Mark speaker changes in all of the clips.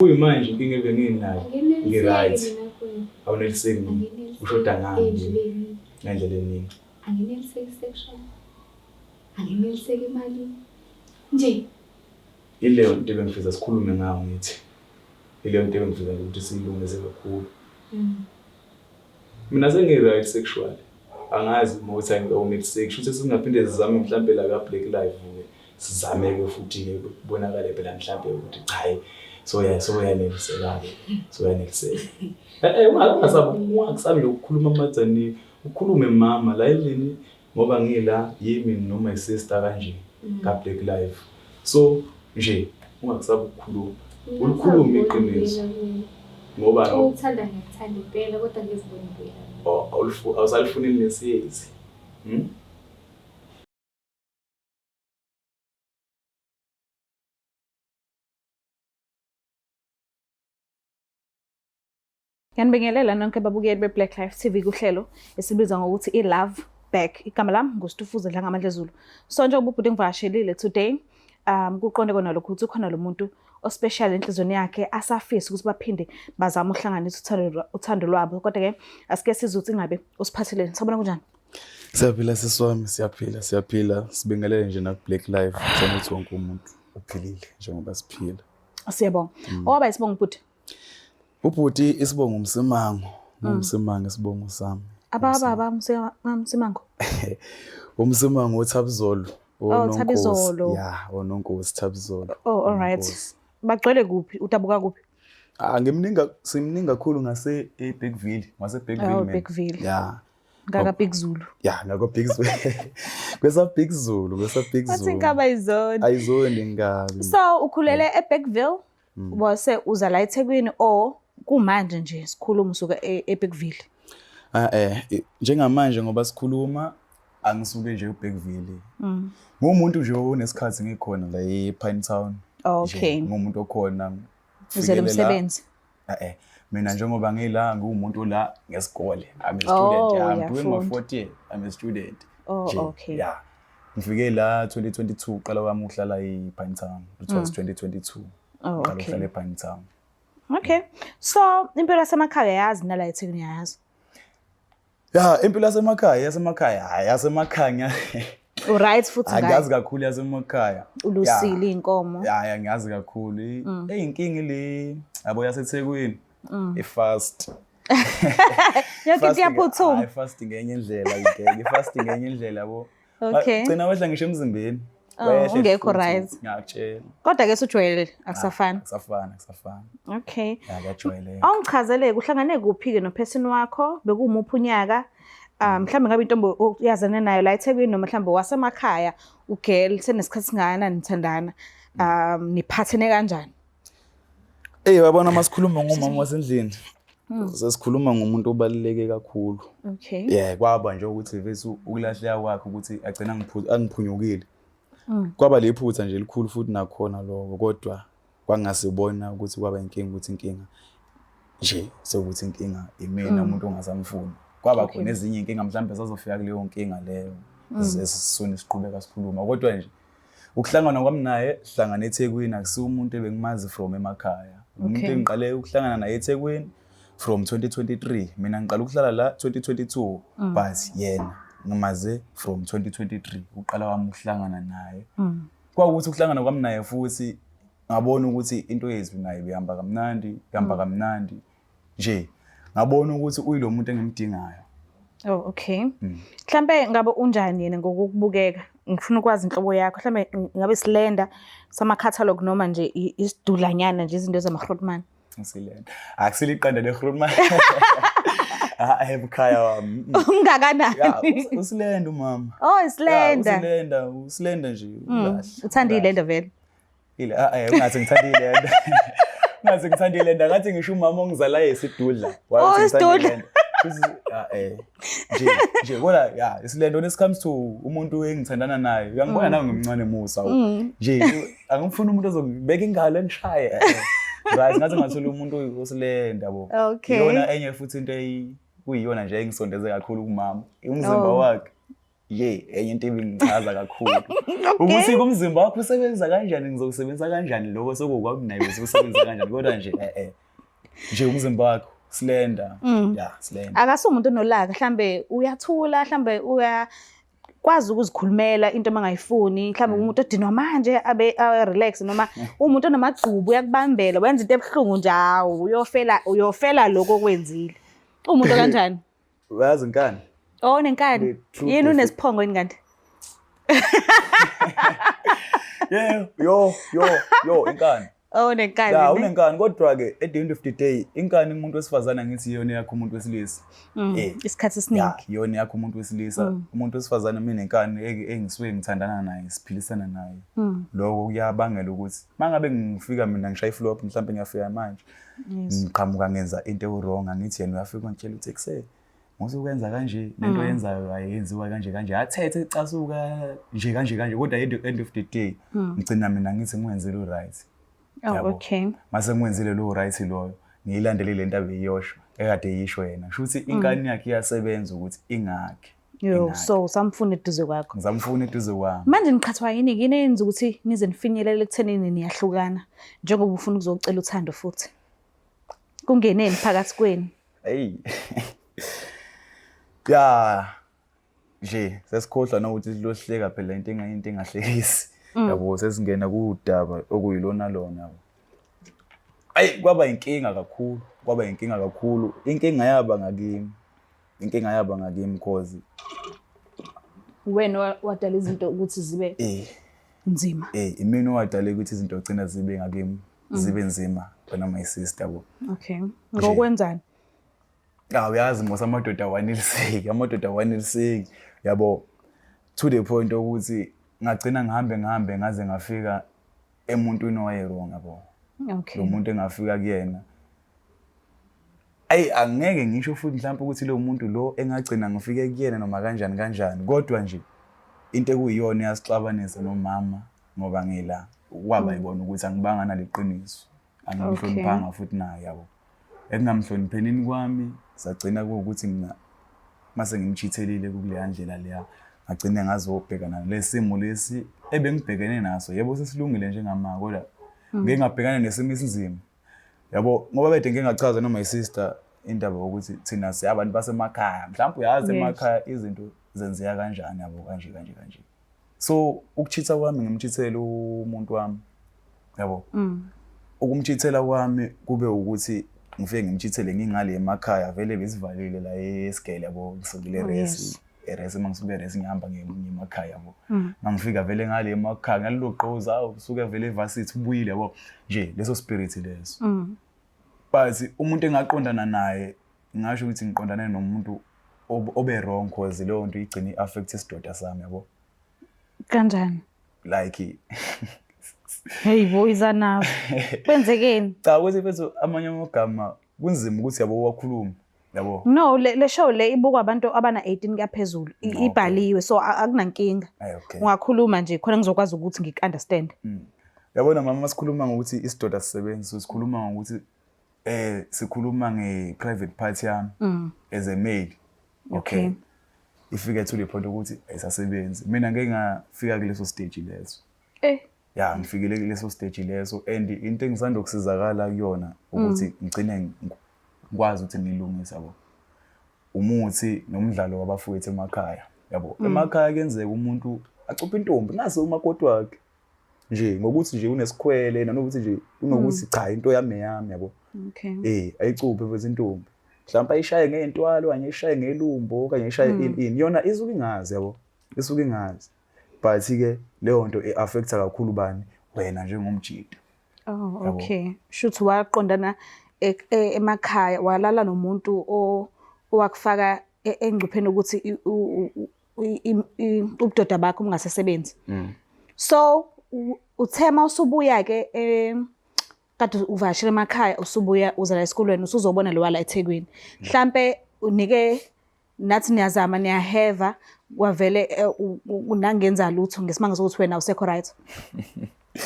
Speaker 1: Kuyimanje inkinga ebenginayo ngi-right. Awuneliseki mina. Ushoda ngani ngendlela eningi.
Speaker 2: Angineliseki sexual. Angineliseki emalini. Nje.
Speaker 1: Ileyo nto ebengifisa sikhulume ngayo ngithi. Ileyo nto ebengifisa nje ukuthi siyilungise kakhulu. Mina sengi-right sexually. Angazi uma uthi awuneliseki. Shuthi singaphinde sizame mhlampe la ka-Black Life-ke. Sizame-ke futhi-ke kubonakale phela mhlampe ukuthi cha soya soyaneliseka-ke. Soyaneliseka. Eh ungasabi ungakusabi nje ukukhuluma amadzani ukhulume mama la endlini ngoba ngila yimi noma i-sister kanje ka-Black Life. So nje ungakusabi ukukhuluma. Ulikhulume iqiniso. Ngoba
Speaker 2: Ukuthanda ngiyakuthanda impela kodwa ngizibona impela.
Speaker 1: Oh, awusalifuneli nesiyezi. Hmm?
Speaker 3: Ngiyanibingelela nonke babukeli be-Black Life TV kuhlelo esibiza ngokuthi i-Love Back. Igama lami nguStufuza Dlangamandla Zulu. So njengoba ubhuti ngivakashelile today, kuqonde kona lokhu ukuthi ukhona lo muntu ospecial enhlizweni yakhe asafisa ukuthi baphinde bazame ukuhlanganisa uthando lwabo. Kodwa-ke asike sizwe ukuthi ingabe usiphatheleni. Sawubona, kunjani?
Speaker 1: Siyaphila sisi wami, siyaphila, siyaphila. Sibingelele nje naku Black Life. Ngicela ukuthi wonke umuntu uphilile njengoba siphila.
Speaker 3: Siyabonga. Owaba isibongo bhuti?
Speaker 1: Ubhuti isibongo uMsimango. UMsimango isibongo sami.
Speaker 3: Ababa Msimango.
Speaker 1: UMsimango uThabizolo.
Speaker 3: Oh, Thabizolo.
Speaker 1: Yeah, oNonkosi Thabizolo.
Speaker 3: Oh, all right. Bagcwele kuphi? Udabuka kuphi?
Speaker 1: Ah, ngimningi simningi kakhulu ngase eBergville, ngase Bergville.
Speaker 3: Oh, Bergville.
Speaker 1: Yeah.
Speaker 3: Ngaka Big Zulu.
Speaker 1: Yeah, ngako Big Zulu. Kwesa Big Zulu, kwesa Big Zulu.
Speaker 3: Bathi inkaba ayizoni.
Speaker 1: Ayizoni inkabi.
Speaker 3: So ukhulele eBergville, wase uza la eThekwini or kumanje nje sikhuluma usuka eBergville?
Speaker 1: Ah njengamanje ngoba sikhuluma angisuke nje eBergville. Ngumuntu nje onesikhathi ngikhona la ePine Town.
Speaker 3: Okay.
Speaker 1: Ngumuntu okhona.
Speaker 3: Uzele umsebenzi.
Speaker 1: Mina njengoba ngila ngiwumuntu la ngesikole. I'm a student.
Speaker 3: Oh,
Speaker 1: yeah, I'm doing my
Speaker 3: uyafunda.
Speaker 1: fourth year. I'm a student.
Speaker 3: Oh,
Speaker 1: Nje,
Speaker 3: okay.
Speaker 1: Yeah. Ngifike la 2022 uqala kwami ukuhlala ePine Town. It was 2022.
Speaker 3: Oh,
Speaker 1: Uqala
Speaker 3: okay.
Speaker 1: ukuhlala ePine Town.
Speaker 3: Okay. So impilo yasemakhaya yazi nala eThekwini yazi.
Speaker 1: Yeah, impilo yasemakhaya, yasemakhaya, hayi yasemakhaya.
Speaker 3: Uright futhi ngayo.
Speaker 1: Angiyazi kakhulu yasemakhaya.
Speaker 3: Ulusile inkomo.
Speaker 1: Yeah, yeah, ngiyazi kakhulu. Eyinkinga le yabo yaseThekwini. I-fast.
Speaker 3: Yonke into iyaphuthuma.
Speaker 1: Hayi fast ngenye indlela ngeke, i-fast ngenye indlela yabo.
Speaker 3: Okay.
Speaker 1: Gcina wehla ngisho emzimbeni.
Speaker 3: Oh,
Speaker 1: Wehle
Speaker 3: ungekho
Speaker 1: futhi,
Speaker 3: right.
Speaker 1: Ngiyakutshela.
Speaker 3: Kodwa ke sujwayele akusafani.
Speaker 1: Akusafani, akusafani.
Speaker 3: Okay.
Speaker 1: Ya kuyajwayeleka.
Speaker 3: Awungichazele kuhlangane kuphi ke nophesini wakho bekuwumuphi unyaka? Mhlambe ngabe intombi uyazana nayo la eThekwini noma mhlambe wasemakhaya ugirl senesikhathi singakanani nithandana? Niphathene kanjani?
Speaker 1: Ey wabona masikhuluma ngomama wasendlini. Sesikhuluma ngomuntu obaluleke kakhulu.
Speaker 3: Okay.
Speaker 1: Yeah, kwaba nje ukuthi vese ukulahleka kwakhe ukuthi agcina angiphunyukile. Kwaba lephutha nje elikhulu futhi nakhona lokho kodwa kwangasibona ukuthi kwaba inkinga ukuthi inkinga nje sekuthi inkinga imina umuntu ongasamfuni. Kwaba khona ezinye inkinga mhlawumbe sazofika kuleyo nkinga leyo esisone siqhubeka sikhuluma kodwa nje ukuhlangana kwami naye sihlangana eThekwini akusiwo umuntu ebengimazi from emakhaya. Umuntu engiqale ukuhlangana naye eThekwini from 2023 mina ngiqala ukuhlala la 2022 but yena ngimaze from 2023 uqala kwami ukuhlangana naye. Kwawukuthi ukuhlangana kwami naye futhi ngabona ukuthi into yethu naye bihamba kamnandi, ihamba kamnandi nje. Ngabona ukuthi uyilo muntu engimdingayo.
Speaker 3: Oh, okay. Mhlambe ngabe unjani yena ngokukubukeka? Ngifuna ukwazi inhlobo yakho. Mhlambe ngabe slender sama catalog noma nje isidulanyana nje izinto zama-Grootman.
Speaker 1: Isilenda. Akusile iqanda le-Grootman. Ah, ebukhaya wami.
Speaker 3: Ungakanani?
Speaker 1: Yeah, usilenda umama.
Speaker 3: Oh, isilenda.
Speaker 1: Yeah, usilenda, usilenda nje. Kahle.
Speaker 3: Uthanda ilenda vele.
Speaker 1: Ile ah eh ungathi ngithanda ilenda. Ungathi ngithanda ilenda ngathi ngisho umama ongizala yesidudla.
Speaker 3: Oh, isidudla.
Speaker 1: Ah eh nje nje kodwa yeah isilenda when it comes to umuntu engithandana naye uyangibona nawe ngimncane musa nje angifuni umuntu ozongibeka ingalo engishaye. Right ngathi ngathola umuntu osilenda yabo.
Speaker 3: Okay.
Speaker 1: Iyona enye futhi into kuyiyona nje engisondeze kakhulu kumama. Umzimba wakhe. Ye, enye into ebingichaza kakhulu. Ukuthi kumzimba wakho usebenza kanjani, ngizokusebenza kanjani lokho sekukwami naye usebenza kanjani kodwa nje eh eh. Nje umzimba wakho slender. Yeah, slender.
Speaker 3: Akasumuntu onolaka, mhlambe uyathula, mhlambe uya kwazi ukuzikhulumela into mangayifuni, mhlambe umuntu odinwa manje abe relax, noma umuntu onomagqubu uyakubambela, wenza into ebuhlungu nje, hawu uyofela, uyofela lokho okwenzile. Umuntu kanjani?
Speaker 1: Uyazi inkani?
Speaker 3: Oh, nenkani. Yini unesiphongo yini kanti?
Speaker 1: Yeah, yo yo yo inkani.
Speaker 3: Oh, nenkani.
Speaker 1: Ya, unenkani kodwa ke at the end of the day inkani umuntu wesifazane ngithi iyona yakho umuntu wesilisa.
Speaker 3: Isikhathi esiningi.
Speaker 1: Ya, iyona yakho umuntu wesilisa. Umuntu wesifazane mina nenkani engisuke ngithandana naye, siphilisana naye. Lokho kuyabangela ukuthi mangabe ngifika mina ngishaya iflop mhlawumbe ngiyafika manje. Ngiqhamuka ngenza into ewrong, angithi yena uyafika ungitshela ukuthi ekuse ngosukwenza kanje lento yenzayo ayenziwa kanje kanje, athethe ecasuka nje kanje kanje, kodwa at the end of the day ngigcina mina ngithi ngiwenzile u-right.
Speaker 3: Oh, okay.
Speaker 1: Mase ngiwenzile lo right loyo, ngiyilandele le nto abeyiyosho ekade eyisho yena, kusho ukuthi inkani yakhe iyasebenza ukuthi ingakhe.
Speaker 3: Yo, so usamfuna eduze kwakho.
Speaker 1: Ngisamfuna eduze kwami.
Speaker 3: Manje niqhathwa yini yini eyenza ukuthi nize nifinyelele ekuthenini niyahlukana njengoba ufuna ukuzocela uthando futhi? Kungeneni phakathi kwenu?
Speaker 1: Hey. Ya nje sesikhohlwa nokuthi silohleka phela into engayinto engahlekisi. Yabo, sesingena kudaba okuyilona lona yabo. Ayi, kwaba inkinga kakhulu, kwaba inkinga kakhulu. Inkinga yaba ngakimi. Inkinga yaba ngakimi cause
Speaker 3: wena wadala izinto ukuthi zibe nzima.
Speaker 1: Imina owadala ukuthi izinto gcina zibe ngakimi, zibe nzima wena my sister yabo.
Speaker 3: Okay. Ngokwenzani?
Speaker 1: Ah, uyazi mos amadoda awaneliseki, amadoda awaneliseki yabo, to the point ukuthi ngagcina ngihambe ngihambe ngaze ngafika emuntwini owaye-wrong yabo. Lo muntu engafika kuyena, ayi angeke ngisho futhi mhlawumbe ukuthi lo muntu lo engagcina ngifike kuyena noma kanjani kanjani, kodwa nje into ekuyiyona eyasixabanisa nomama ngoba ngila kwaba yibona ukuthi angibanga naleqiniso, angimhloniphanga futhi naye yabo. Ekungamhloniphenini kwami sagcina kuwukuthi mina mase ngimchithelile kuleya ndlela leya, ngagcine ngazobhekana nesimo lesi ebengibhekene naso. Yebo, sesilungile njengama, kodwa ngike ngabhekana nesimo esinzima yabo, ngoba bede ngike ngachaza noma sister indaba yokuthi thina siyabantu basemakhaya, mhlawumbe uyazi emakhaya izinto zenzeka kanjani yabo, kanje kanje kanje. So ukuchitha kwami ngimchithele umuntu wami yabo, ukumchithela kwami kube ukuthi ngifike ngimchithele ngingale emakhaya, vele besivalile la esigele yabo, ngisukile resi eresi, uma ngisuke eresi ngihamba ngemakhaya yabo, mangifika vele ngale emakhaya ngalelo gqoza, awu usuke vele evarsity ubuyile yabo, nje leso spirit leso. But umuntu engaqondana naye, ngingasho ukuthi ngiqondane nomuntu obe wrong, cause leyo nto igcine i-affect isidoda sami yabo.
Speaker 3: Kanjani?
Speaker 1: Like
Speaker 3: Hey boy, izanazo. Kwenzekeni?
Speaker 1: Cha, ukuthi mfethu amanye amagama kunzima ukuthi yabo wakhuluma yabo.
Speaker 3: No, le show le ibukwa abantu abana 18 kuyaphezulu. Ibhaliwe, so akunankinga.
Speaker 1: Okay.
Speaker 3: Ungakhuluma nje khona ngizokwazi ukuthi ngiku-understand.
Speaker 1: Yabona mama, masikhuluma ngokuthi isidoda sisebenzi, so sikhuluma ngokuthi sikhuluma nge-private part yami as a male. Okay. Ifike to the point ukuthi ayisasebenzi. Mina ngeke ngafika kuleso stage leso. Ya, ngifikile kuleso stage leso, and into engisanda ukusizakala kuyona ukuthi ngigcine ngikwazi ukuthi ngilungise yabo. Umuthi nomdlalo wabafowethu emakhaya yabo. Emakhaya kuyenzeka umuntu acuphe intombi nase umakoti wakhe nje ngokuthi nje unesikhwele, nanokuthi nje unokuthi cha into yami eyami yabo. Ayicuphe futhi intombi. Mhlawumbe ayishaye ngey'ntwalo, okanye ayishaye ngelumbo, okanye ayishaye ini ini. Yona isuke ingazi yabo. Isuke ingazi. But-ke leyo nto i-affect-a kakhulu bani? Wena njengomjita.
Speaker 3: Oh, okay. Shuthi waqondana emakhaya, walala nomuntu owakufaka engcupheni ukuthi ubudoda bakho bungasasebenzi. So uthe mawusubuya-ke kade uvakashele emakhaya, usubuya uza la esikolweni, usuzobona lo wala eThekwini. Mhlambe unike nathi niyazama niyaheva, kwavele nangenza lutho ngesimanga sokuthi wena usekho right.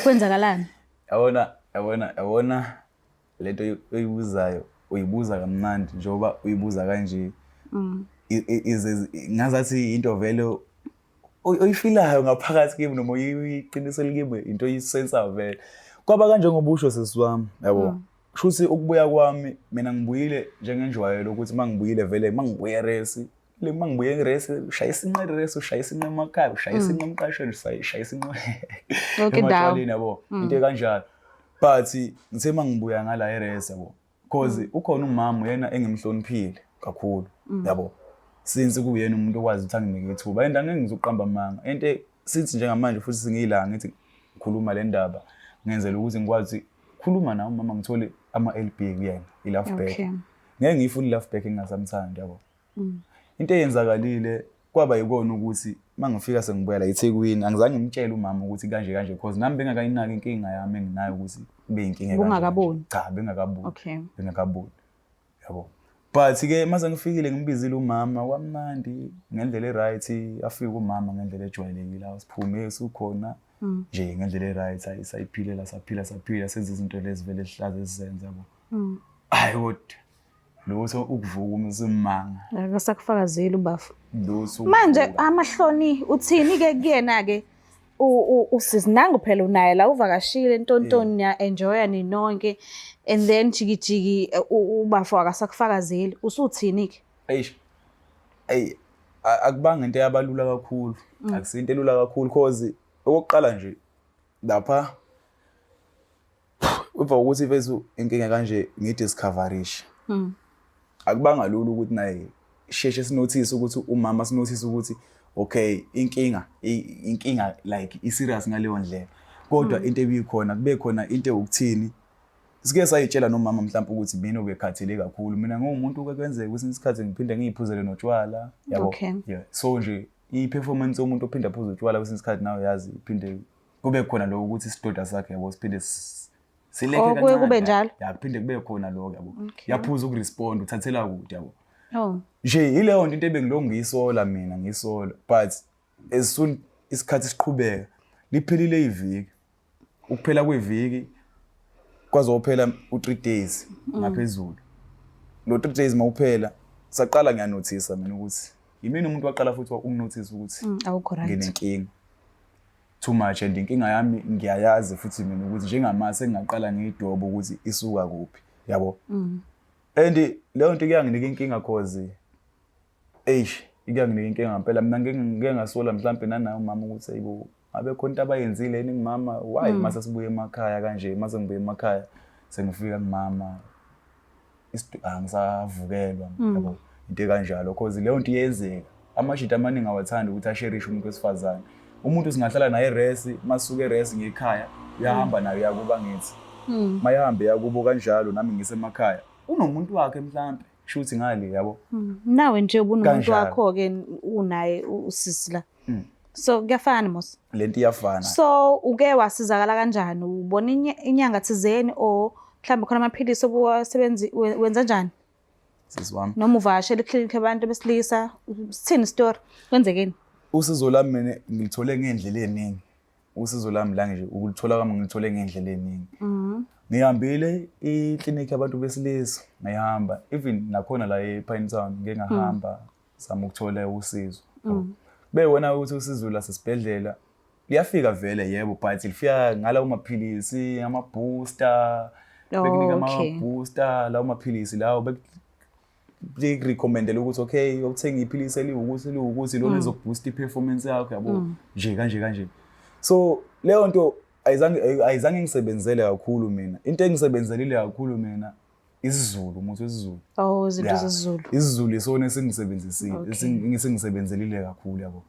Speaker 3: Kwenzakalani?
Speaker 1: Yabona, yabona, yabona lento oyibuzayo uyibuza kamnandi njengoba uyibuza kanje. Ngazathi into vele Oyifilayo ngaphakathi kimi noma oyiqiniso likimi into oyisensayo vele. Kwaba kanjengoba usho sisi wami, yabo. Kushuthi ukubuya kwami mina ngibuyile njengenjwayelo ukuthi uma ngibuyile vele uma ngibuye eresi le uma ngibuye eresi ushaya isinqe eresi, ushaya isinqe emakhaya, ushaya isinqe emqashweni, ushaya isinqe
Speaker 3: Yonke indawo.
Speaker 1: ematshwaleni, yabo, into ekanjalo. But ngithe uma ngibuya ngala eresi, yabo, cause ukhona umama uyena engimhloniphile kakhulu, yabo, since kuyena umuntu okwazi ukuthi anginike ithuba and angeke ngizoqamba amanga and since njengamanje futhi singiyila ngithi ngikhuluma le ndaba ngenzela ukuthi ngikwazi khuluma nawe umama ngithole ama-LB kuyena i-love back. Ngeke ngiyifune i-love back engingasamthandi, yabo. Into eyenzakalile kwaba yikona ukuthi uma ngifika sengibuya la eThekwini angizange ngimtshele umama ukuthi kanje kanje cause nami bengakayinaki inkinga yami enginayo ukuthi kube inkinga kanje.
Speaker 3: Bungakaboni.
Speaker 1: Cha, bengakaboni. Bengakaboni, yabo. But ke mase ngifikile ngibizile umama kwamnandi ngendlela e-right, afike umama ngendlela ejwayelekile, asiphume sukhona nje ngendlela e-right, ayi sayiphilela saphila saphila senza izinto lezi vele esihlaza esizenza, yabo. Hayi kodwa lutho ukuvuka umsimanga.
Speaker 3: Akasakufakazeli ubafo.
Speaker 1: Lutho.
Speaker 3: Manje
Speaker 1: ukuvuka.
Speaker 3: Amahloni uthini ke kuyena ke usisi nangu phela unaye la uvakashile ntontoni niya enjoya ninonke and then jiki jiki ubafo akasakufakazeli usuthini ke?
Speaker 1: Eish. Ey, akubanga into eyabalula kakhulu. Akusinto elula kakhulu cause okokuqala nje lapha emva kokuthi mfethu inkinga kanje ngidiscoverisha. Akubanga lula ukuthi naye sheshe sinothise ukuthi umama sinothise ukuthi okay inkinga inkinga like i-serious ngaleyo ndlela. Kodwa into ebikhona kube khona into ewukuthini sike sayitshela nomama mhlawumbe ukuthi mina ubekhathele kakhulu, mina ngiwumuntu ke kwenzeka kwesinye isikhathi ngiphinde ngiyiphuzele notshwala, yabo. Yeah, so nje i-performance yomuntu ophinda aphuze utshwala kwesinye isikhathi nawe yazi iphinde kube khona lokho ukuthi isidoda sakhe, yabo, siphinde sileke.
Speaker 3: Oh, kuye kube njalo?
Speaker 1: Ya, kuphinde kube khona lokho, yabo. Yaphuza ukurespond uthathela kude, yabo.
Speaker 3: Oh.
Speaker 1: Nje yileyo nto into ebengilokhu ngiyisola mina ngiyisola, but as soon isikhathi siqhubeka liphelile iviki, ukuphela kweviki kwazophela u-3 days ngaphezulu, lo 3 days mawuphela saqala ngiyanothisa mina ukuthi yimina umuntu waqala futhi ukunothisa ukuthi
Speaker 3: Awukho right.
Speaker 1: Nginenkinga too much and inkinga yami ngiyayazi futhi mina ukuthi njengamase sengingaqala ngiyidoba ukuthi isuka kuphi, yabo. And leyo nto kuyanginika inkinga cause eish kuyanginika inkinga ngempela. Mina ngike ngasola mhlampe nanaye umama ukuthi ayibo ngabe khona into abayenzile yini kumama, why mase sibuye emakhaya kanje, mase ngibuye emakhaya sengifika kumama angisavukelwa, yabo, into ekanjalo cause leyo nto iyenzeka. Amashidi amaningi awathandi ukuthi asherishe umuntu wesifazane. Umuntu singahlala naye eresi, masuke eresi ngekhaya uyahamba naye uyakuba ngithi mayahambe yakubo kanjalo, nami ngisemakhaya unomuntu wakhe mhlampe shuthi ngale, yabo.
Speaker 3: Nawe nje ubunomuntu
Speaker 1: Kanjalo.
Speaker 3: wakho-ke unaye usisi la. So kuyafana mos.
Speaker 1: Lento iyafana.
Speaker 3: So uke wasizakala kanjani? Ubona inyanga thizeni or mhlawumbe khona amaphilisi obuwasebenzi wenza njani?
Speaker 1: Sisi wami.
Speaker 3: Noma uvakashela iklinikhi abantu besilisa? Sithini story? Kwenzekeni?
Speaker 1: Usizo lami mina ngilithole ngey'ndlela ey'ningi. Usizo lami la nje ukulithola kwami ngilithole ngey'ndlela ey'ningi. Ngihambile iklinikhi yabantu besilisa, ngayihamba even nakhona la e-Pinetown ngike ngahamba zama ukuthola usizo. Kube wona ukuthi usizo lasesibhedlela liyafika vele yebo, but lifika ngalawo maphilisi ama-booster bekunika ama-booster lawo maphilisi lawo bekurecommendela ukuthi okay ukuthenga iphilisi eliwukuthi liwukuthi lona lizokuboost i-performance yakho, yabo, nje kanje kanje. So leyo nto ayizange ngisebenzele kakhulu mina. Into engisebenzelile kakhulu mina isiZulu, umuthi wesiZulu.
Speaker 3: Oh, izinto zesiZulu.
Speaker 1: isiZulu isona esingisebenzisile esingisebenzelile kakhulu, yabo.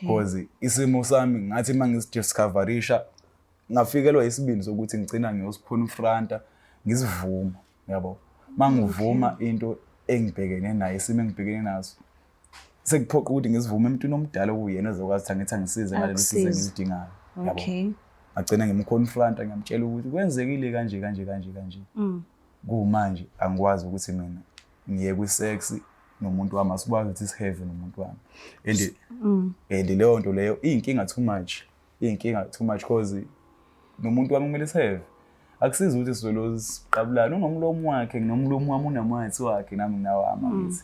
Speaker 1: Because isimo sami ngathi uma ngisidiscoverisha ngafikelwa isibindi sokuthi ngigcina ngiyosiconfronta ngisivuma, yabo. Mangivuma into engibhekene nayo, isimo engibhekene naso sekuphoqa ukuthi ngisivume emntwini omdala okuyena ozokwazi ukuthi angithi angisize ngalelo sizo
Speaker 3: Akusize.
Speaker 1: engilidingayo, yabo. Ngagcina ngimconfronta ngiyamtshela ukuthi kwenzekile kanje kanje kanje kanje. Kumanje angikwazi ukuthi mina ngiye kwi-sex nomuntu wami, asikwazi ukuthi siheve nomuntu wami and leyo nto leyo iyinkinga too much, iyinkinga too much cause nomuntu wami kumele siheve. Akusizi ukuthi sizolo siqabulana unomlomo wakhe nginomlomo wami, unamathi wakhe nami nginawami, angithi?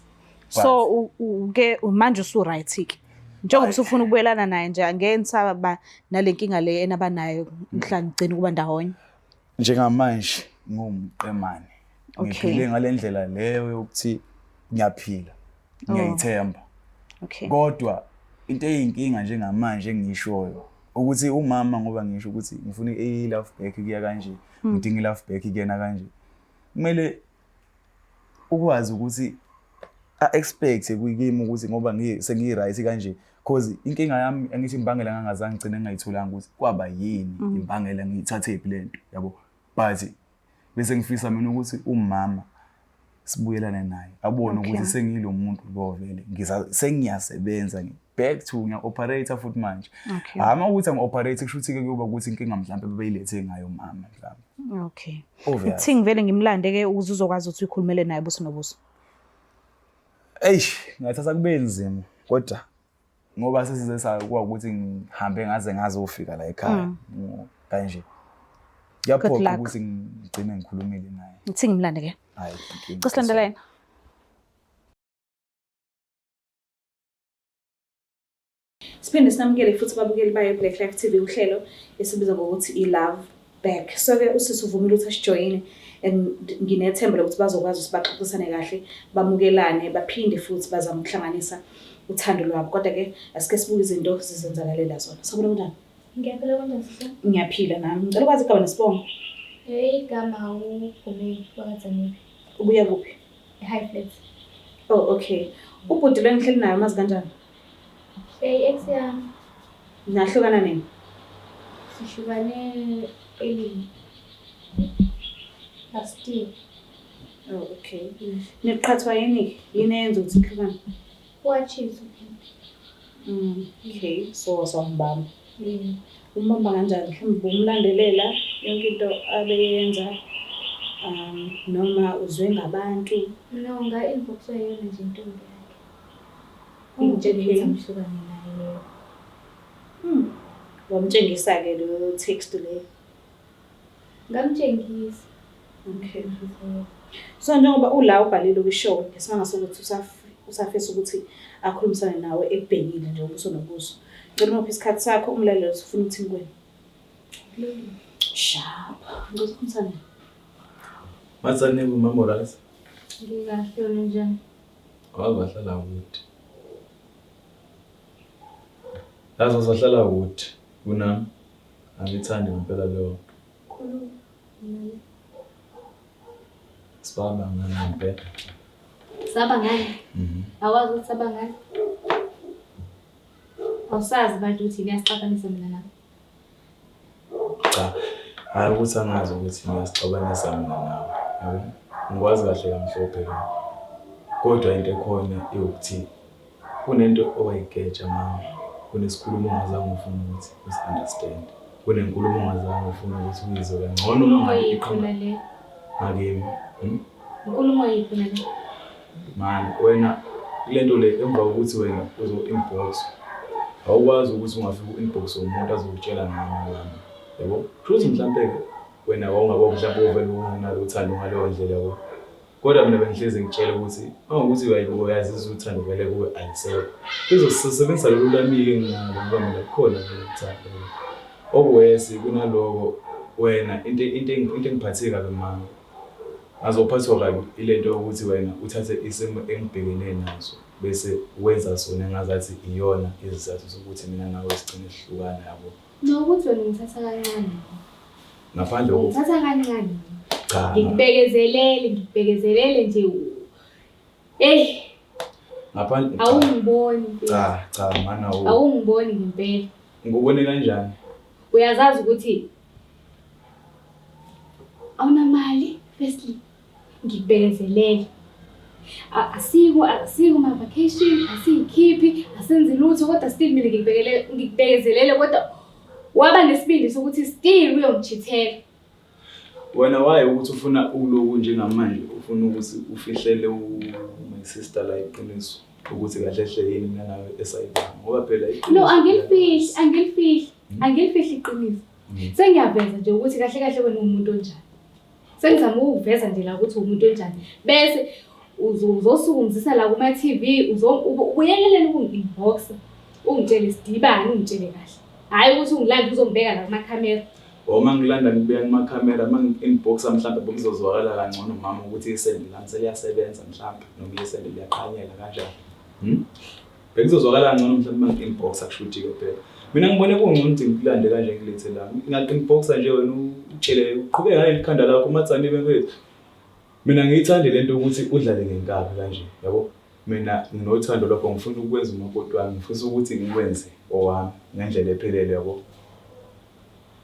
Speaker 3: So uke manje usu right ke? Njengoba usufuna ukubuyelana naye nje angeke nisaba nale nkinga le enabanayo mhla nigcina ukuba ndawonye.
Speaker 1: Njengamanje ngiwumqemane.
Speaker 3: Okay.
Speaker 1: Ngiphile ngale ndlela leyo yokuthi ngiyaphila. Ngiyayithemba.
Speaker 3: Okay.
Speaker 1: Kodwa into eyinkinga njengamanje engiyishoyo ukuthi umama ngoba ngisho ukuthi ngifuna i-love back kuya kanje, ngidinga i-love back kuyena kanje. Kumele ukwazi ukuthi a-expect kimi ukuthi ngoba sengiyi-right kanje cause inkinga yami angithi imbangela ngangazange ngigcine ngingayitholanga ukuthi kwaba yini imbangela ngiyithathephi lento yabo, but bese ngifisa mina ukuthi umama sibuyelane naye abone ukuthi sengiyilo muntu lo vele sengiyasebenza back to ngiya-operate futhi manje. Hhayi uma ukuthi angi-operate kusho ukuthi-ke kuyoba ukuthi inkinga mhlampe bebeyilethe ngayo umama mhlampe.
Speaker 3: Okay.
Speaker 1: Obvious.
Speaker 3: Ithi ngivele ngimlande-ke ukuze uzokwazi ukuthi uyikhulumele naye buso nobuso.
Speaker 1: Eish, ngathatha kube nzima kodwa ngoba sesize sakwa ukuthi ngihambe ngaze ngazofika la ekhaya kanje. Kuyaphoqa
Speaker 3: luck.
Speaker 1: ukuthi ngigcine ngikhulumile naye.
Speaker 3: Ngithi ngimlande-ke.
Speaker 1: Hayi, inkinga.
Speaker 3: Cela silandela yena. Siphinde sinamukele futhi ababukeli bayo Black Life TV uhlelo esibiza ngokuthi i-Love Back. So-ke usisi uvumile ukuthi asijoyine and nginethemba lokuthi bazokwazi ukuthi baxoxisane kahle, bamukelane, baphinde futhi bazame ukuhlanganisa uthando lwabo. Kodwa-ke asike sibuke izinto zizenzakalela zona. Sawubona kunjani?
Speaker 2: Ngiyaphila kunjani sisi?
Speaker 3: Ngiyaphila nami. Ngicela ukwazi igama nesibongo.
Speaker 2: Igama uGumeni wakaDzaniphi.
Speaker 3: Ubuya kuphi?
Speaker 2: E-High Flats.
Speaker 3: Oh, okay. Ubhuti lo engihleli naye umazi kanjani?
Speaker 2: Hey, ex yami.
Speaker 3: Nahlukana nini?
Speaker 2: Sihlukane early last year.
Speaker 3: Oh, okay. Niqhathwa yini? Yini eyenza ukuthi nihlukane?
Speaker 2: Wa-cheat.
Speaker 3: Okay, so wasambamba. Umbamba kanjani? Mhlawumbe ubumlandelela yonke into abeyenza noma uzwe ngabantu.
Speaker 2: No, nga-inbox yona nje intombi yakhe.
Speaker 3: Oh,
Speaker 2: Ingitshela
Speaker 3: okay.
Speaker 2: ukuthi angihlukane naye.
Speaker 3: Wamtshengisa-ke leyo text leyo.
Speaker 2: Ngamtshengisa.
Speaker 3: Okay. So njengoba ula ubhalile kwi-show ngesimanga sokuthi usafisa ukuthi akhulumisane nawe ekubhekile nje ubuso nobuso. Ngicela umuphe isikhathi sakho umlaleli ufuna ukuthini kuwena. Sharp. Ngicela ukukhulumisana.
Speaker 4: Matsane kumama right?
Speaker 2: Ngikahle wena njani?
Speaker 4: Waze wahlala kude. Yazi wahlala kude kunami. Angithandi ngempela leyo.
Speaker 2: Khuluma. Mina.
Speaker 4: Sibaba ngani ngempela.
Speaker 2: Saba ngani? Awazi ukuthi saba ngani? Awusazi manje ukuthi yini yasixabanisa mina nawe.
Speaker 4: Cha. Hayi ukuthi angazi ukuthi ngiyasixabanisa mina nawe. Yabo? Ngikwazi kahle kamhlophe lo. Kodwa into ekhona iwukuthi kunento owayigeja mama. Kunesikhulumo ongazange ufune ukuthi usi-understand. Kunenkulumo ongazange ufune ukuthi uyizwe kangcono uma
Speaker 2: Inkulumo
Speaker 4: ngabe
Speaker 2: yiphi
Speaker 4: iqhamuka
Speaker 2: na le?
Speaker 4: ngakimi.
Speaker 2: Inkulumo yiphi na le?
Speaker 4: Mani wena kule nto le emva kokuthi wena uzo-inbox awukwazi ukuthi ungafika u-inbox womuntu azokutshela ngami wami yabo, kusho ukuthi mhlampe-ke wena wawungabo mhlampe uvele ungenalo uthando ngaleyo ndlela yabo, kodwa mina bengihlezi ngitshela ukuthi uma ukuthi uyazizwa uthando vele kuwe alisekho, bezosebenzisa lolu lwami-ke nginalo ngoba mina kukhona vele uthando. Okuwesi kunaloko wena into engiphathe kabi mama, ngazophathwa kabi ile nto yokuthi wena uthathe isimo engibhekene naso bese wenza sona engazathi iyona isizathu sokuthi mina nawe sigcine sihlukana yabo.
Speaker 2: Nokuthi wena ungithatha kancane.
Speaker 4: Ngaphandle kokuthi
Speaker 2: Ungithatha kancane.
Speaker 4: Cha.
Speaker 2: Ngikubekezelele nje. Hey,
Speaker 4: Ngaphandle
Speaker 2: awungiboni.
Speaker 4: Cha, cha mana wo.
Speaker 2: Awungiboni ngempela.
Speaker 4: Ngikubone kanjani?
Speaker 2: Uyazazi ukuthi awunamali firstly ngikubekezelele. Asiko ma vacation, asiyikhiphi, asenzi lutho kodwa still mina ngikubekezelele kodwa waba nesibindi sokuthi still uyongichithela.
Speaker 4: Wena waye ukuthi ufuna uloku njengamanje ufuna ukuthi ufihlele my sister la iqiniso ukuthi kahle hle yini mina nawe esayibanga ngoba phela iqiniso.
Speaker 2: No, angilifihli iqiniso. Sengiyaveza nje ukuthi kahle kahle wena umuntu onjani. Sengizama ukuveza nje la ukuthi umuntu onjani. Bese uzosukumzisa la kuma TV, ubuyekelele ukungi-inbox. Ungitshele sidibane, ungitshele kahle. Hhayi ukuthi ungilande uzongibeka la kumakhamera.
Speaker 1: Uma ngilanda ngikubeka kumakhamera, uma ngi-inbox-a mhlampe bekuzozwakala kangcono mama ukuthi isende lami seliyasebenza mhlampe noma isende liyaqhanyela kanjani. Bekuzozwakala kangcono mhlampe uma ngi-inbox-a kusho ukuthi-ke phela. Mina ngibone kungcono ukuthi ngikulande kanje ngilethe la. Nginga-inbox-a nje wena utshele uqhubeke ngaleli khanda lakho uMatsani mfethu. Mina ngiyithandi lento yokuthi udlale ngenkabi kanje, yabo? Mina nginothando lwakho ngifuna ukwenza umakoti wami, ngifisa ukuthi ngikwenze owami ngendlela ephelele, yabo?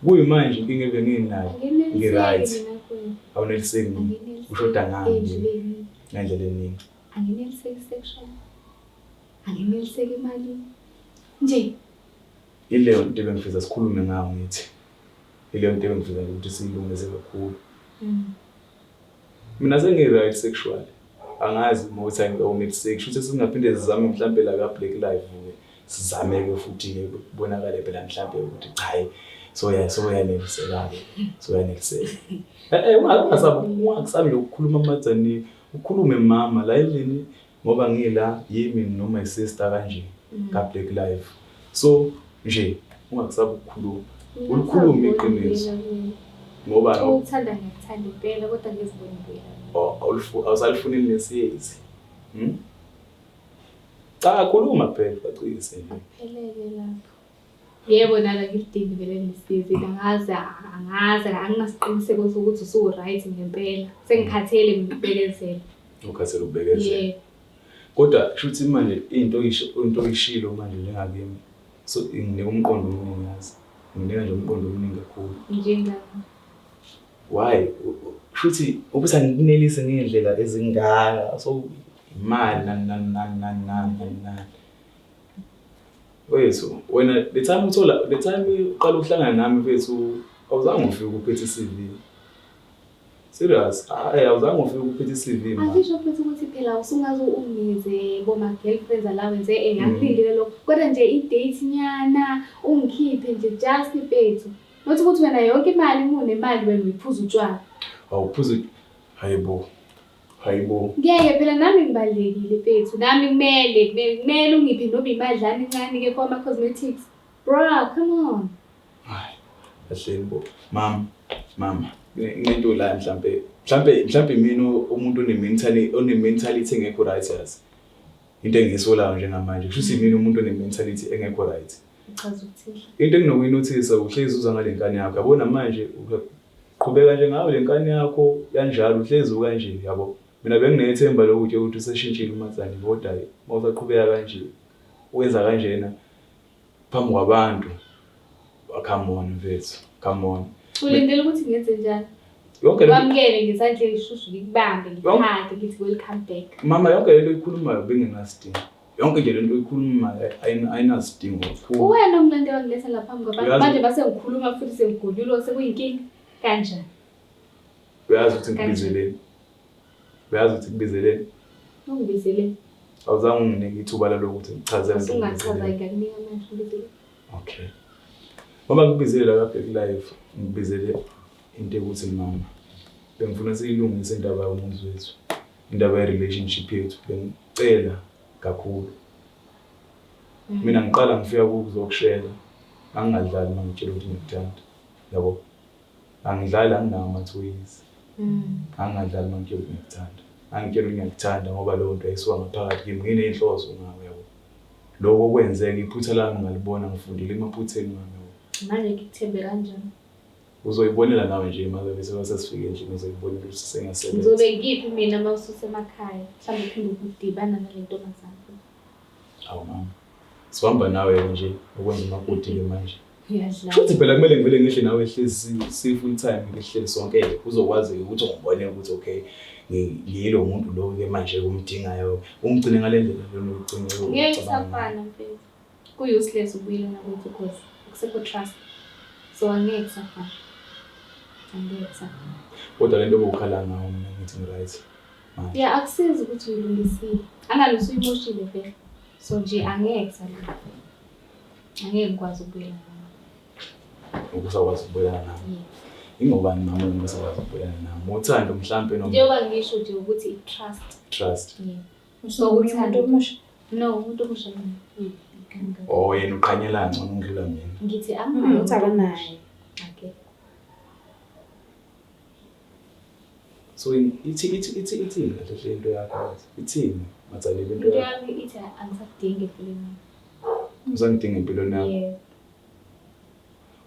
Speaker 1: Kuyimanje inkinga ebenginayo, ngi-right. Awuneliseki mina, ushoda ngami ngendlela eningi.
Speaker 2: Angineliseki sexually, angineliseki emalini. Nje.
Speaker 1: Ileyo nto ebengifisa sikhulume ngayo ngithi. Ileyo nto ebengifisa nje ukuthi siyilungise kakhulu. Mina sengi-right sexually. Angazi uma uthi awuneliseki. Shuthi singaphinde sizame mhlampe la ka-Black Live-ke. Sizame-ke futhi-ke kubonakale phela mhlampe ukuthi cha soya soyaneliseka-ke. Soyaneliseka. Eh ungasabi ungakusabi nje ukukhuluma amadzani ukhulume mama la endlini ngoba ngila yimi noma i-sister kanje ka-Black Live. So nje ungakusabi ukukhuluma. Ulikhulume iqiniso. Ngoba
Speaker 2: Ukuthanda ngiyakuthanda impela kodwa ngizibona impela.
Speaker 1: Awusalifuneli nesiyezi. Cha khuluma phela bacikise nje.
Speaker 2: Phelele lapho. Yebo nala ngilidingi vele nesiyezi angazi angazi anginasiqiniseko sokuthi usu-right ngempela. Sengikhathele mina ukubekezela.
Speaker 1: Ukhathele ukubekezela.
Speaker 2: Yebo.
Speaker 1: Kodwa shuthi manje into oyisho into oyishilo manje njengakimi so inginika umqondo omningi yazi. Nginika nje umqondo omningi kakhulu.
Speaker 2: Njengami.
Speaker 1: Why? Shuthi ukuthi angikunelise ngey'ndlela ezingaka so imali nani nani nani nani nani nani nani. Wethu wena the time uthola the time uqala ukuhlangana nami mfethu awuzange ufike uphethe i-CV. Serious? Hayi awuzange ufike uphethe i-CV ma.
Speaker 2: Angisho futhi ukuthi phela usungaze ungize boma girlfriends allowance eh ngakulindile lokho. Kodwa nje i-date nyana ungikhiphe nje just mfethu. Not ukuthi wena yonke imali uma unemali wena uyiphuza utshwala.
Speaker 1: Awuphuza hayibo. Hayibo.
Speaker 2: Ngeke phela nami ngibalulekile mfethu. Nami kumele kumele ungiphe noma imadlana encane ke for ama cosmetics. Bra, come on.
Speaker 1: Hayi. Kahleni bo. Mama, mama. Kunento la mhlambe mhlambe mhlambe mina umuntu one-mentality one-mentality engekho right yazi. Into engiyisolayo njengamanje. Kusho ukuthi mina umuntu one-mentality engekho right.
Speaker 2: Uchaza ukuthini?
Speaker 1: Into enginokuyinothisa uhlezi uza ngale nkani yakho. Yabona manje uqhubeka nje ngayo le nkani yakho kanjalo uhlezi ukanje yabo. Mina benginethemba lokuthi ukuthi useshintshile uMatsani kodwa uma usaqhubeka kanje wenza kanjena phambi kwabantu. Come on mfethu, come on.
Speaker 2: Ulindele ukuthi ngenze njani?
Speaker 1: Yonke le
Speaker 2: Wamukele ngezandla ezishushu ngikubambe ngikuhage ngithi welcome back.
Speaker 1: Mama yonke lento oyikhulumayo bengenasidingo. Yonke nje lento oyikhulumayo ayinasidingo kakhulu.
Speaker 2: Uwena ongilande wangiletha lapha phambi kwabantu.
Speaker 1: Uyazi-
Speaker 2: Manje base ngikhuluma futhi sengigonyulwa sekuyinkinga. Kanjani?
Speaker 1: Uyazi ukuthi ngikubizeleni. Uyazi ukuthi ngikubizeleni.
Speaker 2: Ungibizele.
Speaker 1: Awuzange unginike ithuba lalokuthi ngichazele ukuthi
Speaker 2: Usungachaza
Speaker 1: ngikubizeleni.
Speaker 2: ngiyakunika manje ungibizele.
Speaker 1: Okay. Ngoba ngikubizele la ka-Black Live, ngikubizele into yokuthi mama, bengifuna siyilungise indaba yomuzi wethu, indaba ye-relationship yethu, bengicela kakhulu. Mina ngiqala ngifika kuzokushela, angingadlali uma ngitshela ukuthi ngiyakuthanda. Yabo? Angidlali anginawo amathoyizi. Angingadlali uma ngitshela ukuthi ngiyakuthanda. Angitshela ukuthi ngiyakuthanda ngoba leyo nto yayisuka ngaphakathi kimi, nginey'nhloso ngawe yabo. Lokho kwenzeka iphutha lami ngalibona ngifundile emaphutheni wami yabo.
Speaker 2: Manje ngikuthembe kanjani?
Speaker 1: Uzoyibonela nawe nje uma bese sesifike endlini uzoyibonela ukuthi sengiyasebenza.
Speaker 2: Ngizobe ngiphi mina uma ususemakhaya? Mhlawumbe uphinde ukudibana nale ntombazane.
Speaker 1: Awu mama. Sihamba nawe nje ukwenza umakoti-ke manje.
Speaker 2: Uyadlala.
Speaker 1: Shuthi phela kumele ngivele ngihle nawe hlezi si full time ngihleli sonke uzokwazi ukuthi ungibone ukuthi okay ngiyilo muntu lo ke manje umdingayo ungigcine ngale ndlela lona ugcine
Speaker 2: Ngeke kusafana mfethu. Ku-useless ukubuyelana kwethu because akusekho trust. So angeke kusafana. Angeke kusafana.
Speaker 1: Kodwa lento obukhala ngayo mina ngithi ngi-right manje.
Speaker 2: Yeah, akusizi ukuthi uyilungisile. Angalo usuyimoshile vele. So nje angeke kusalunga. Angeke ngikwazi ukubuyelana nawe.
Speaker 1: Ukusakwazi ukubuyelana nami.
Speaker 2: Yeah.
Speaker 1: Ingobani mama ungasakwazi ukubuyelana nami? Uthando mhlampe noma
Speaker 2: Njengoba ngisho nje ukuthi i-trust.
Speaker 1: trust.
Speaker 2: Yeah.
Speaker 3: Usuke umuntu omusha.
Speaker 2: No, umuntu omusha mina.
Speaker 4: Oh yena uqhanyela ngcono ungidlula mina.
Speaker 2: Ngithi anginaye.
Speaker 3: Uthi akanaye.
Speaker 2: Okay.
Speaker 4: So ithi ithi ithi ithini kahle hle into yakho? Ithini? Matsalile into
Speaker 2: Into
Speaker 4: yakho.
Speaker 2: yami ithi angisakudingi empilweni yami.
Speaker 4: Usangidinga empilweni yakho.
Speaker 2: Yebo.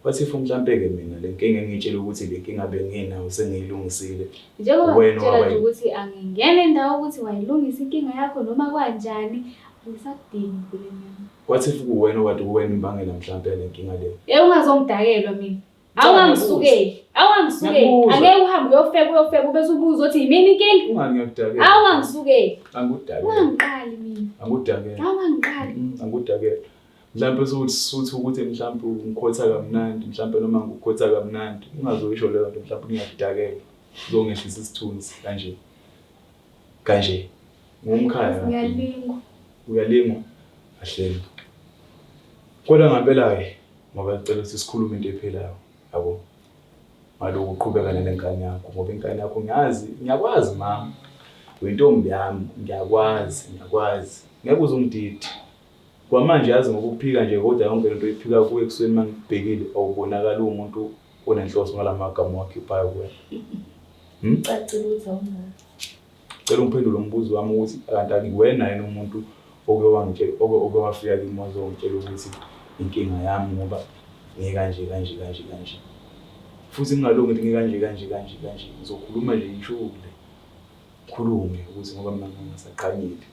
Speaker 4: What if mhlampe-ke mina le nkinga engiyitshela ukuthi le nkinga benginayo sengiyilungisile.
Speaker 2: Njengoba
Speaker 4: Wena
Speaker 2: ngikutshela nje
Speaker 4: waba-
Speaker 2: ukuthi angingena endawo ukuthi wayilungisa inkinga yakho noma kanjani, angisakudingi empilweni yami.
Speaker 4: What if kuwena okade kuwena imbangela mhlampe yale nkinga le?
Speaker 2: Yebo ungazongidakelwa mina. Awungangisukeli. Awungangisukeli.
Speaker 4: Ngiyakuzwa.
Speaker 2: Angeke uhambe uyofeba uyofeba ubese ubuza uthi yimini inkinga.
Speaker 4: Ungani ngiyakudakela.
Speaker 2: Awungangisukeli.
Speaker 4: Angikudakela.
Speaker 2: Ungangiqali mina.
Speaker 4: Angikudakela.
Speaker 2: Awungangiqali.
Speaker 4: Angikudakela. Mhlampe usuthi suthi ukuthi mhlampe ungikhotha kamnandi, mhlampe noma ngikukhotha kamnandi. Ungazoyisho leyo nto mhlampe ngiyakudakela. Uzongehlisa isithunzi kanje. Kanje. Ngumkhaya.
Speaker 2: Ngiyalingwa.
Speaker 4: Uyalingwa. Kahle. Kodwa ngampela-ke ngoba ngicela ukuthi sikhulume into ephilayo, yabo. Ngalokhu uqhubeka nale nkani yakho ngoba inkani yakho ngiyazi, ngiyakwazi mama. Uyintombi yami, ngiyakwazi, ngiyakwazi. Ngeke uze ungidide. Kwamanje yazi ngokuphika nje kodwa yonke lento oyiphika kuwe ekuseni uma ngikubhekile awubonakali uwumuntu onenhloso ngala magama owakhiphayo kuwena.
Speaker 2: Cacile ukuthi awunayo.
Speaker 4: Cela ungiphendule umbuzo wami ukuthi kanti akuwena yini umuntu oke wangitshela oke wafika kimi wazongitshela ukuthi inkinga yami ngoba ngikanje kanje kanje kanje. Futhi ngingalungi ukuthi ngikanje kanje kanje kanje ngizokhuluma nje ngishule. Ngikhulume ukuthi ngoba mina ngingasaqhanyeli.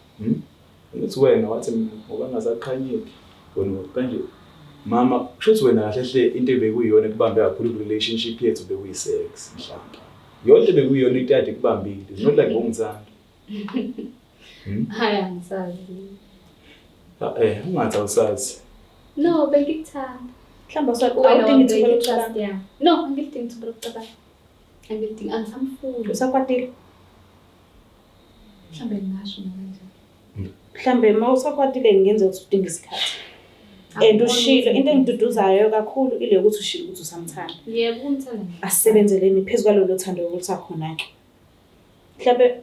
Speaker 4: Ngithi wena wathi mina ngoba ngingasaqhanyeli wena kanje mama kusho ukuthi wena kahle hle into ebekuyiyona ekubambe kakhulu ku-relationship yethu bekuyi-sex mhlawumbe. Yonke bekuyiyona into ekade ikubambile. It's not like bowungithanda.
Speaker 2: Hayi angisazi.
Speaker 4: Ungathi awusazi.
Speaker 2: No, bengikuthanda.
Speaker 3: Mhlawumbe
Speaker 2: Wena
Speaker 3: awudingi ithuba
Speaker 2: wangibeka
Speaker 3: lokucabanga.
Speaker 2: i-trust yami. No, angilidingi ithuba lokucabanga. Angilidingi, angisamfuni.
Speaker 3: Usakwatile?
Speaker 2: Mhlawumbe ngingasho nakanjani.
Speaker 3: Mhlambe uma usakwatile kungenzeka ukuthi udinge isikhathi. And ushilo into engiduduzayo kakhulu ile ukuthi ushilo ukuthi usamthanda.
Speaker 2: Yebo, ukumthanda nje.
Speaker 3: Asisebenzeleni phezu kwalolo thando olusakhona-ke. Mhlambe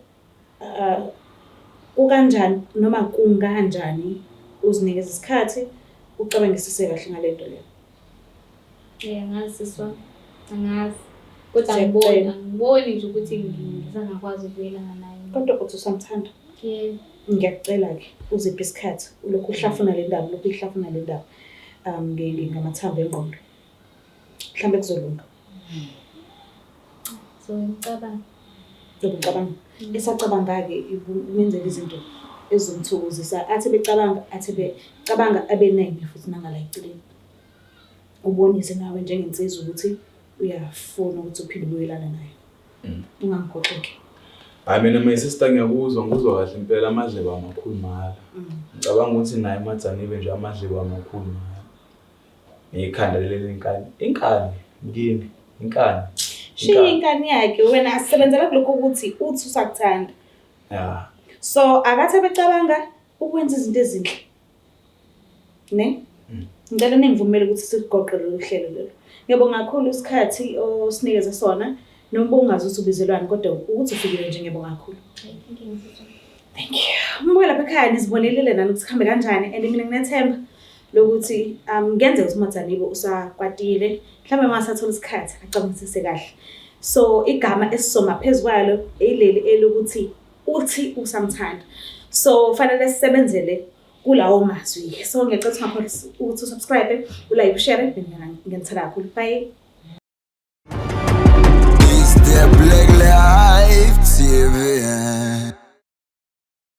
Speaker 3: kukanjani noma kunganjani uzinikeza isikhathi ucabangisise kahle ngale nto leyo.
Speaker 2: Angazi sisi wami. Angazi. Kodwa
Speaker 3: Siyacela.
Speaker 2: angiboni nje ukuthi ngisangakwazi ukubuyelana naye.
Speaker 3: Kodwa uthi usamthanda.
Speaker 2: Yebo.
Speaker 3: Ngiyakucela-ke uziphe isikhathi ulokhu uhlafuna le ndaba, ulokhu uyihlafuna le ndaba ngamathambo engqondo. Mhlambe kuzolunga.
Speaker 2: So ngicabanga.
Speaker 3: Ubucabanga. Esacabanga-ke umenzela izinto ezizomthokozisa. Athi becabanga, athi becabanga abe nenye futhi nangala eceleni. Ubonise nawe njengensizwa ukuthi uyafuna ukuthi uphinde ubuyelane naye. Ungangiphoxeki.
Speaker 4: Hayi mina my sister ngiyakuzwa, ngikuzwa kahle impela amadlebe amakhulu mahhala. Ngicabanga ukuthi naye uMadzanibe nje amadlebe amakhulu mahhala. Nekhanda leli lenkani. Inkani kini, inkani.
Speaker 3: Shiya inkani yakhe wena asebenzela kulokho ukuthi uthi usakuthanda.
Speaker 4: Yeah.
Speaker 3: So akathi becabanga ukwenza izinto ezinhle. Ne? Ngicela ningivumele ukuthi sikugoqe lolu hlelo lolu. Ngiyabonga kakhulu isikhathi osinikeze sona. Noma ungazi ukuthi ubizelwani kodwa ukuthi ufikile nje ngiyabonga kakhulu. Thank you. Mbuke lapha ekhaya nizibonelile nani ukuthi kuhambe kanjani and mina nginethemba lokuthi ngenzeka ukuthi uMadzanibo usakwatile mhlawumbe uma sathola isikhathi acabangisise kahle. So igama esisoma phezu kwalo ileli elokuthi uthi usamthanda. So fanele sisebenzele kulawo mazwi. So ngiyacela ukuthi ungakhohlwa ukuthi usubscribe, ulike, ushare, mina ngiyanithanda kakhulu. Bye.
Speaker 5: It's the Black Life TV.